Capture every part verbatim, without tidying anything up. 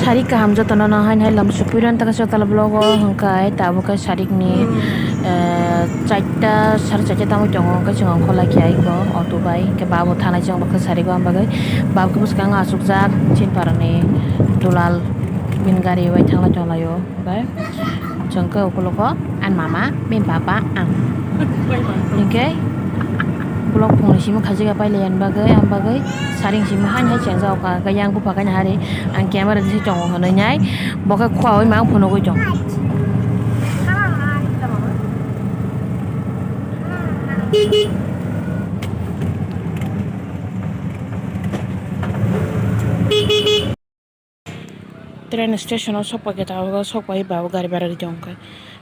Sarik kaham jotono no haino hai lam sukphi rw tang khe chwla vlog o hwnkhe tabuk khe sarik ni, eh, charta sare charta tamo tongo hwnkhe chwng ongkhor lai khe aiko auto bai hwnkhe babo thanai chwng bwkha sarik o ang bagwi babo khe bwskango achukjak Chinparani dulal bini gari bai thanglai tonglaio hwnkhe chwng khe ukulukgo ani mama bini baba ang hwnkhe. Vlog phunukni simi khajika pailaiya ni bagwi, ang bagwi saring simi haino hai chengjak kha, khe yang bupha kaina hari ang camera disi tongo hwnwi nai, bo khe khua oi ma ang phunugwi tong. Train station o sok pai khe tabuk sok pai babo gari bara ri tong khe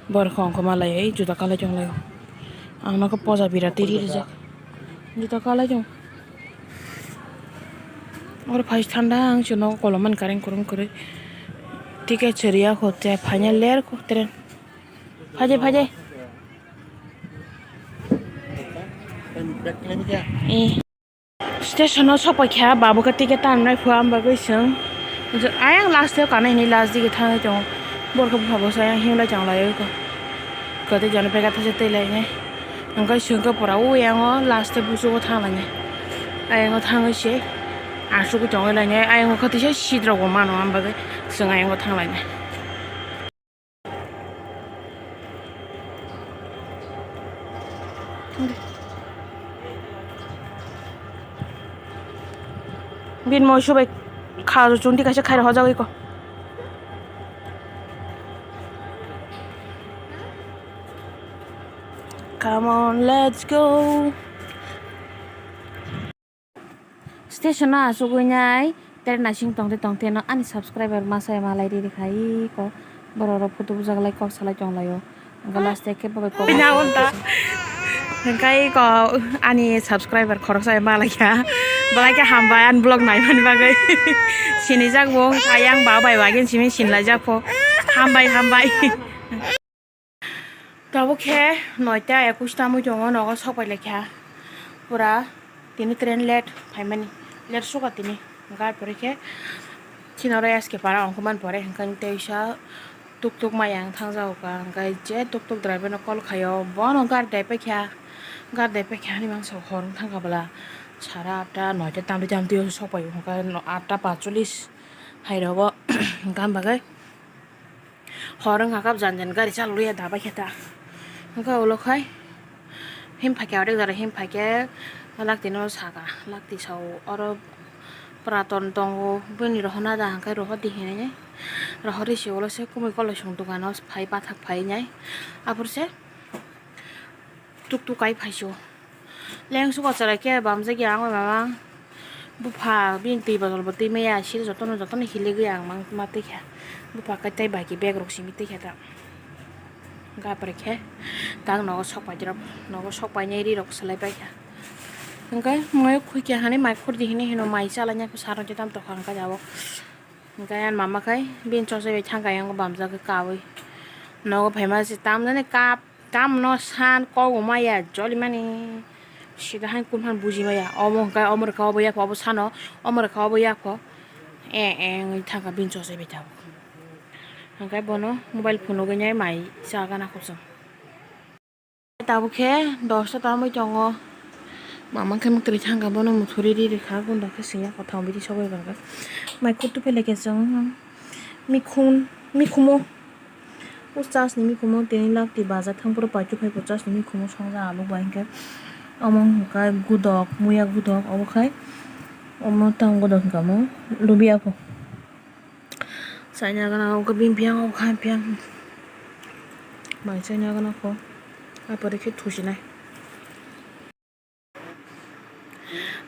borok khe ongkhorma lai juda kalai tong lai. Ang nokho poja bira twi ri rijak juda kalai tong. Oro phai thanda ang chwng nogo kolom mani kareng kwrwng kwrwi ticket chwrwi ya kho te phaina ler kho train phaide phaide. Eh. Station o sok pai kha, babo khe ticket tangnai phua, ang bagwi chwng. Ayang last o kanai hinwi last digi thangwi tongo. Borok khe bupha bwsa ayang himlai tong lai o. Kwtwi jani bag athaisa twi lai nai. Hwnkhe chwng khe pura o ayang o last o buchuk o thang lai nai. Ayang o thangwi se asugwi tongwi lai nai. Ayang o khe tisa seat rok bo mano, ang bagwi chwng ayang o thang lai nai. Bin moisu bai kha chunti kaisa khaira hojagwi ko. Come on, let's go. Station o achugwi nai train nasing tongte tongte no ani subscriber masa malai riri khai ko borok rok photo bujak lai kok salai tong lai o hwnkhe last o khe bo bai kok. Ina on ta. Hwnkhe ko ani subscriber khoroksa malai kha, belai khe hambai ani vlog nai mani bagwi sinijak bo ayang ba bai bagwi simi sinlaijak pho hambai hambai. Tabuk khe noita ekush tamwi tongo, nogo sok pai lai kha. Pura tini train late phaimani, late suka tini. Hwnkhe aphuru khe chini oro S K para ongkhormani pore hwnkhe teisa tuk tuk maya wng thangjago ka, hwnkhe je tuk tuk driver no call khaio, bono gari dai paikha, gari dai paikha hinwi mangsa hor wng thangkha bwla. Sara atta noita tamtwi tamtwi o sok paio, hwnkhe atta pacholis hai rogo hwnkhe am bagwi. Hor wngkha khe jan jan gari chalok ya da bai khe ta. Hwnkhe ulo khai him phaikhe, orek jora him phaikhe lakti no saka, lakti sao oro pura ton tongo, bini rohor nada hwnkhe rohor di hinwi rohor risi ulo se kumui koloi song dogano phai bathak phai nai aphuru se. Tuk tuk kai phaisu. Lengsu kochora khe bamjak ya ang bai mama. Bupha bini twi bottle bo twi maya siri jotono jotono hiligwi ang mang ma twi kha. Bupha khe tei bai khe bag rok simi twi kha ta. Gapre khe tak nogo sok pai rok nogo sok painai ri rok swlai pai kha. Hwnkhe moyo khwi kha hani mai khurdi hini hino mai chalai nai saro je tam tokha hwnkhe jabo. Hwnkhe ani mama khai bini chosoi bai thangkha yang bamjak khe kaui. Nogo phaima se tamjani kap. Tamno san kok maya jolimani sida hai kun phan buji maya omo hwnkhe omo rwkha obo yapha obo sano omo rwkha obo yapha e e wngwi thangkha bini chosoi bai tabuk hwnkhe bono mobile phunugwi nai mai chagana khopsong. Tabuk khe dosta tamwi tongo mama khe mwtwrwi thangkha bono muthuri ri rwkha gunda khe singya kothang bini sogwi rwkha mai kutu phelaikhe chwng mikhun mikhumo. O church ni mikhumo tini lakti baja thang phuru paithak phai bo church ni mikhumo songja alok bai hwnkhe omo hwnkha gudok muya gudok obo khai omo tang gudok hwnkha omo lubiyakho chaina gana omo khe bini biyang omo kha biyang mai chaina gana kho apore khe thusinai.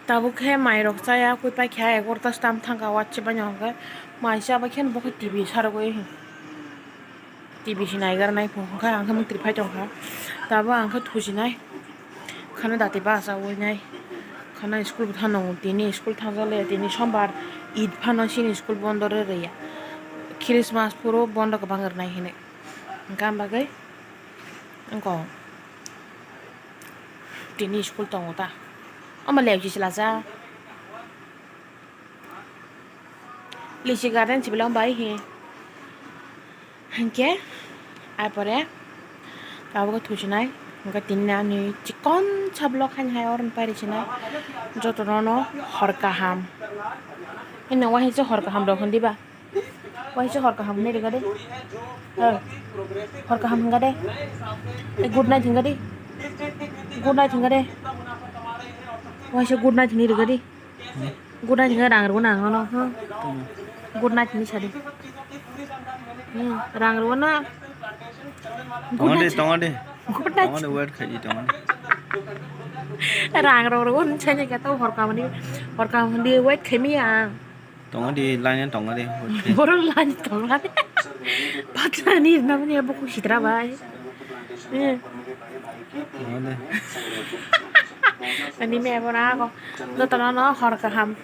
Tabuk khe mai rok chaya kwi paikha egarota stam thangkha watse bai hwnkhe mai chabai khe bo khe T V sarogwi T V se naigar nai hwnkhe ang khe mwtwi phai tongkha tabuk ang khe thusinai khana dati bachawi nai khana school bo thano tini school thangjakle tini sombar Eid phano chini school bondo rwrwya Christmas phuru bondo kwbang rwnai hinwi hwnkhe am bagwi wngkha. Tini school tongo ta. Omo le uji chwla cha. Lisi garden si belong bai hi. Hingke, ai pore, tabuk thusinai, hingke tini ani chikon sa vlog haini hai oron pai risinai, jotono no hor kaham. Ino wahi se hor kaham rok hindi ba? Wahi se hor kaham hinwi rwgadi. Hey, hor kaham hingkadi. Eh, good night hingkadi. Good night hingkadi. Wahi se good night hinwi rwgadi. Good night hingkhe rang rwgwno ang nono, huh? Good night hinwi sadi. Hmm, rang rwgwno. Good night. Tongo de, tongo de. Good night. Tongo de, wait khaidi, tongo de. Rang rok rwgwno hinwi sadi khe to hor kaham hinwi, hor kaham hinwi wait khaimaya ang. Tongo di, line tongo di. Borok line tongo di. Patla ni na mani abo ku sitra bai. Eh. Tongo di. Ani me abo na ko. Jotono no hor kaham.